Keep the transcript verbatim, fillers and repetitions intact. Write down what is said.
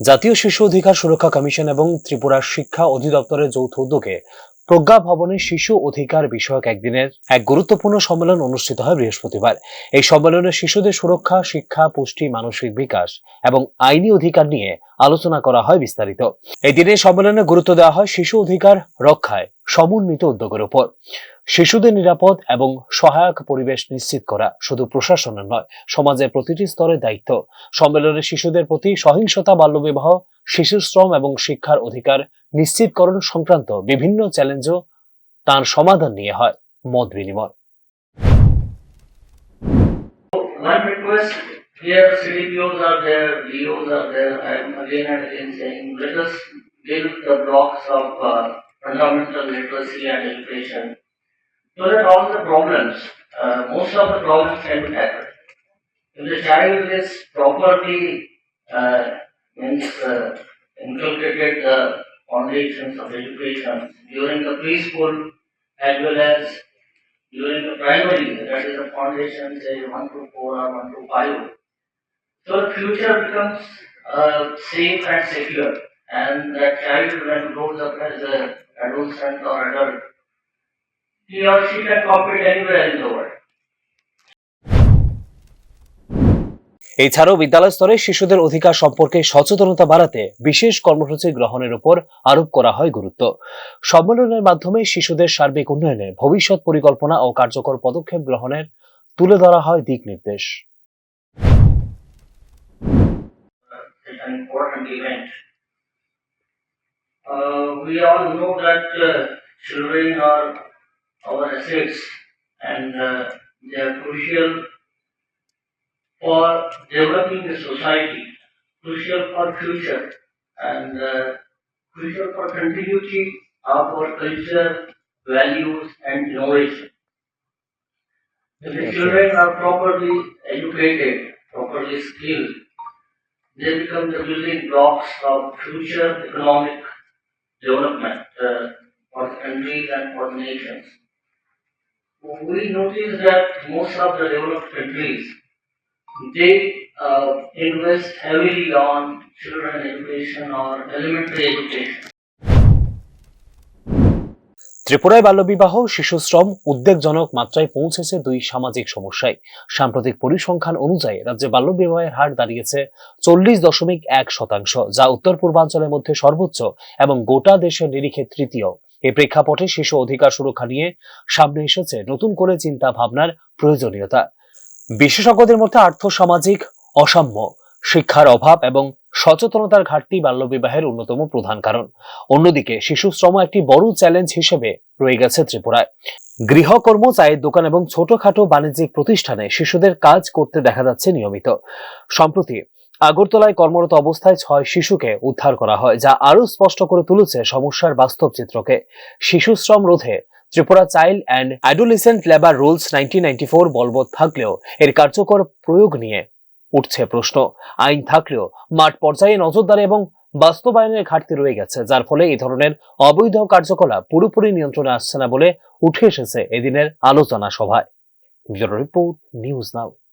জাতীয় শিশু অধিকার সুরক্ষা কমিশন এবং ত্রিপুরা শিক্ষা অধিদপ্তরের যৌথ উদ্যোগে প্রজ্ঞা ভবনে শিশু অধিকার বিষয়ক একদিনের এক গুরুত্বপূর্ণ সম্মেলন অনুষ্ঠিত হয় বৃহস্পতিবার। এই সম্মেলনে শিশুদের সুরক্ষা, শিক্ষা, পুষ্টি, মানসিক বিকাশ এবং আইনি অধিকার নিয়ে আলোচনা করা হয় বিস্তারিত। এই দিনের সম্মেলনে গুরুত্ব দেওয়া হয় শিশু অধিকার রক্ষায় সমন্বিত উদ্যোগের উপর। শিশুদের নিরাপদ এবং সহায়ক পরিবেশ নিশ্চিত করা শুধু প্রশাসনের নয়, সমাজের প্রতিটি স্তরের দায়িত্ব। সম্মেলনে শিশুদের প্রতি সহিংসতা, বাল্যবিবাহ, শিশু শ্রম এবং শিক্ষার অধিকার নিশ্চিতকরণ সংক্রান্ত বিভিন্ন চ্যালেঞ্জও তার সমাধান নিয়ে হয় মত বিনিময়। One request, here C D P Os are there, D Os are there, I am again and again saying, let us build the blocks of uh, fundamental literacy and education, so that all the problems, uh, most of the problems can be tackled. If the child is properly, uh, means, uh, inculcated the foundations of education during the preschool as well as during the primary, that is the foundation, say one to four or one to five, so the future becomes uh, safe and secure, and that child, when grows up as a adolescent or adult, he or she can compete anywhere in the world. এছাড়াও বিদ্যালয় স্তরে শিশুদের অধিকার সম্পর্কে সচেতনতা বাড়াতে বিশেষ কর্মসূচি গ্রহণের উপর আরোপ করা হয় গুরুত্ব। সম্মেলনের মাধ্যমে শিশুদের সার্বিক উন্নয়নে ভবিষ্যৎ পরিকল্পনা ও কার্যকর পদক্ষেপ গ্রহণের তুলে ধরা হয় দিক নির্দেশ। It's an important event. Uh, we all know that uh, children are our assets and uh, they are crucial for developing the society, crucial for future, and uh, crucial for continuity of our culture, values, and innovation. If the children are properly educated, properly skilled, they become the building blocks of future economic development uh, for the countries and for the nations. We notice that most of the developed countries, they uh, invest heavily on children education or elementary education. ত্রিপুরায় বাল্যবিবাহ ও শিশু শ্রম উদ্বেগজনক মাত্রায় পৌঁছেছে দুই সামাজিক সমস্যায়। সাম্প্রতিক পরিসংখ্যান অনুযায়ী রাজ্যে বাল্যবিবাহের হার দাঁড়িয়েছে চল্লিশ দশমিক এক শতাংশ, যা উত্তর পূর্বাঞ্চলের মধ্যে সর্বোচ্চ এবং গোটা দেশের নিরিখে তৃতীয়। এই প্রেক্ষাপটে শিশু অধিকার সুরক্ষা নিয়ে সামনে এসেছে নতুন করে চিন্তা ভাবনার প্রয়োজনীয়তা। বিশেষজ্ঞদের মধ্যে আর্থ সামাজিক অসাম্য, শিক্ষার অভাব এবং সচেতনতার ঘাটতি বাল্যবিবাহের অন্যতম প্রধান কারণ। অন্যদিকে শিশু শ্রম একটি বড় চ্যালেঞ্জ হিসেবে রয়ে গেছে ত্রিপুরায়। গৃহকর্ম, চায়ের দোকান এবং ছোটখাটো বাণিজ্যিক প্রতিষ্ঠানে শিশুদের কাজ করতে দেখা যাচ্ছে নিয়মিত। সম্প্রতি আগরতলায় কর্মরত অবস্থায় ছয় শিশুকে উদ্ধার করা হয়, যা আরও স্পষ্ট করে তুলেছে সমস্যার বাস্তব চিত্রকে। শিশু শ্রম রোধে Tripura child and adolescent labour rules nineteen ninety four বলবৎ থাকলেও এর কার্যকর প্রয়োগ নিয়ে উঠছে প্রশ্ন। আইন থাকলেও মাঠ পর্যায়ে নজরদারি এবং বাস্তবায়নের ঘাটতি রয়ে গেছে, যার ফলে এই ধরনের অবৈধ কার্যকলাপ পুরোপুরি নিয়ন্ত্রণে আসছে না বলে উঠে এসেছে এদিনের আলোচনা সভায়। Bureau report, news now.